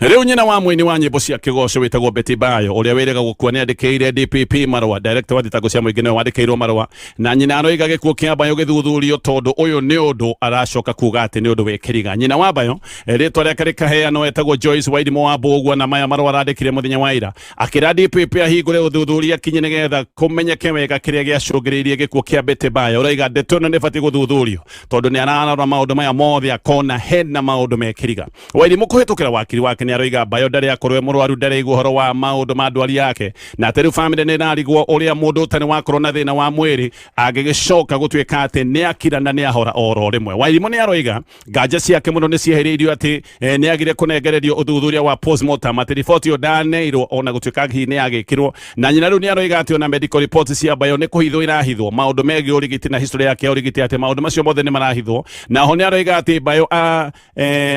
Rĩu nyina wa mũini wa nyĩmbo cia kĩgoco wĩtagwo Betty Bayo ũrĩa wĩrĩga gũkua nĩ andĩkĩire DPP marũa. Director wa thitango cia mũingĩ nĩwe wandĩkĩirwo marũa, na nyina aroiga gĩkuũ kĩa Bayo gĩthuthurio tondũ ũyũ nĩ ũndũ aracoka kuga atĩ nĩ ũndũ wĩ kĩriga. Nyina wa Bayo, rĩtwa rĩake rĩkaheanwo, etagwo Joyce Wairimu wa Mbũgua, na maya marũa arandĩkire mũthenya wa ira akĩra DPP ahingũre ũthuthuria kinyi nĩgetha kũmenyeke wega kĩrĩa gĩacũngĩrĩirie gĩkuũ kĩa Betty Bayo. Ũraiga ndeto ĩno nĩ ĩbatiĩ gũthuthurio tondũ nĩ ararora maũndũ maya mothe akona hena maũndũ me kĩriga. Wairimu kũhĩtũkĩra wakiri wake nĩ aroiga Bayo ndarĩ akorwo e mũrwaru, ndarĩ aigua ũhoro wa maũndũ ma ndwari yake, na atĩ rĩu famĩlĩ nĩ ĩrarigwo ũrĩa mũndũ ũtarĩ wakorwo na thĩna wa mwĩrĩ angĩgĩcoka gũtuĩka atĩ nĩ akira na nĩ ahora oro rĩmwe. Wairimu nĩ aroiga nganja ciake mũno nĩ ciehereirio atĩ nĩ agire kũnengererio ũthuthuria wa postmortem, atĩ riboti ĩyo ndaneirwo ona gũtuĩka hihi nĩ yagĩkirwo. Na nyina rĩu nĩ aroiga atĩ ona medical reports cia Bayo nĩ kũhithwo irahithwo, maũndũ megiĩ ũrigiti na history yake ya ũrigiti, atĩ maũndũ macio mothe nĩ marahithwo. Na ho nĩ aroiga atĩ Bayo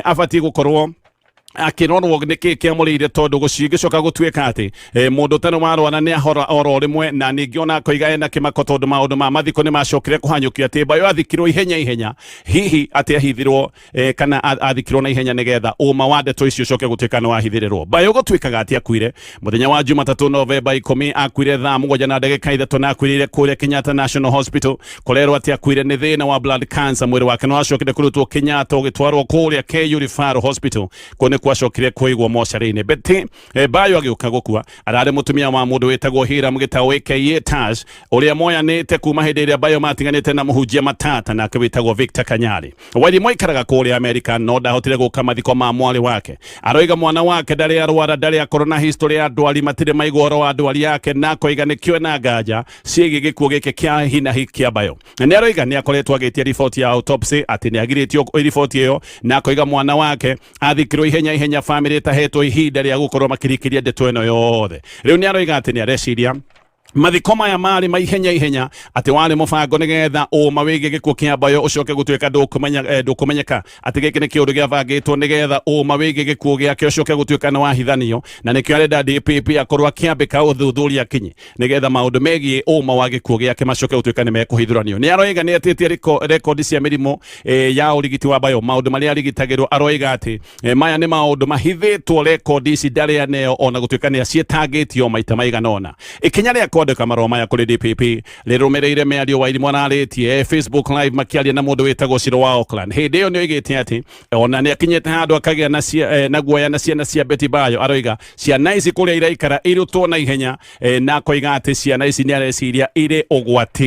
abatiĩ gũkorwo akĩrorwo nĩkĩ kĩamũrĩire, tondũ gũcingĩcoka gũtuĩka atĩ mũndũ ũtarĩ warwara nĩ ahora oro rĩmwe. Na ningĩ ona akoiga ena kĩmako tondũ maũndũ ma mathiko nĩ macokire kũhanyũkio, atĩ Bayo athikirwo ihenya ihenya, hihi atĩ ahithirwo kana athikirwo na ihenya nĩgetha ũma wa ndeto icio ũcoke gũtuĩka nĩ wahithĩrĩrwo. Bayo gũtuĩkaga atĩ akuire mũthenya wa Jumatatũ, Novemba 10, akuire thaa 7:03, na akuĩrĩire kũrĩa Kenyatta National Hospital. Kũrerwo atĩ akuire nĩ thĩna wa blood cancer. Mwĩrĩ wake nĩ wacokire kũrutwo Kenyatta ũgĩtwarwo kũrĩa KU Referral Hospital, kũu nĩ kwacokire kũigwo mocarĩ-inĩ. Betty Bayo agĩũka gũkua ararĩ mũtumia wa mũndũ wĩtagwo Hiram Gĩtaũ aka Tash, ũrĩa moyanĩte kuma hĩndĩ ĩrĩa Bayo matiganĩte na mũhunjia matata nake wĩtagwo Victor Kanyari. Wairimu aikaraga kũrĩa Amerika no ndahotire gũka mathiko ma mwarĩ wake. Aroiga mwana wake ndarĩ arwara, ndarĩ akorwo na history ya ndwari, matirĩ maigua ũhoro wa ndwari yake, na akoiga nĩkĩo ena nganja ciĩgiĩ gĩkuũ gĩkĩ kĩa hinahi kĩa Bayo. Nĩ aroiga nĩ akoretwo agĩtia riboti ya autopsy, atĩ nĩ agirĩtio riboti ĩyo, na akoiga mwana wake athikirwo ihenya ihenya, famĩlĩ ĩtahetwo ihinda rĩa gũkorwo makĩrikĩria ndeto ĩno yothe. Rĩu nĩ aroiga atĩ nĩ areciria mathiko maya marĩ ma ihenya ihenya, atĩ warĩ mũbango nĩgetha ũma wĩgiĩ gĩkuũ kĩa Bayo ũcoke gũtuĩka ndũkũmenyeka, atĩ gĩkĩ nĩ kĩũndũ gĩabangĩtwo nĩgetha ũma wĩgiĩ gĩkuũ gĩake ũcoke gũtuĩka nĩ wahithanio, na nĩkĩo arenda DPP akorwo akĩambĩka ũthuthuria kinyi nĩgetha maũndũ megiĩ ũma wa gĩkuũ gĩake macoke gũtuĩka nĩ mekũhithũranio. Nĩ aroiga nĩ etĩtie rekondi cia mĩrimũ ya ũrigiti wa Bayo, maũndũ marĩa arigitagĩrwo. Aroiga atĩ maya nĩ maũndũ mahithĩtwo, rekondi ici ndarĩ aneo ona gũtuĩka nĩ aciĩtangĩtio maita maigana ũna. Ikinya rĩa kwandĩka marũa maya kũrĩ DPP rĩrũmĩrĩire mĩario Wairimu ararĩtie Facebook Live makĩaria na mũndũ wĩtagwo Ciro wa Auckland. Hĩndĩ ĩyo nĩ oigĩte atĩ ona nĩ akinyĩte handũ akagĩa na guoya na ciana cia Betty Bayo. Aroiga ciana ici kũrĩa iraikara irutwo na ihenya, na akoiga atĩ ciana ici nĩ areciria irĩ ũgwati.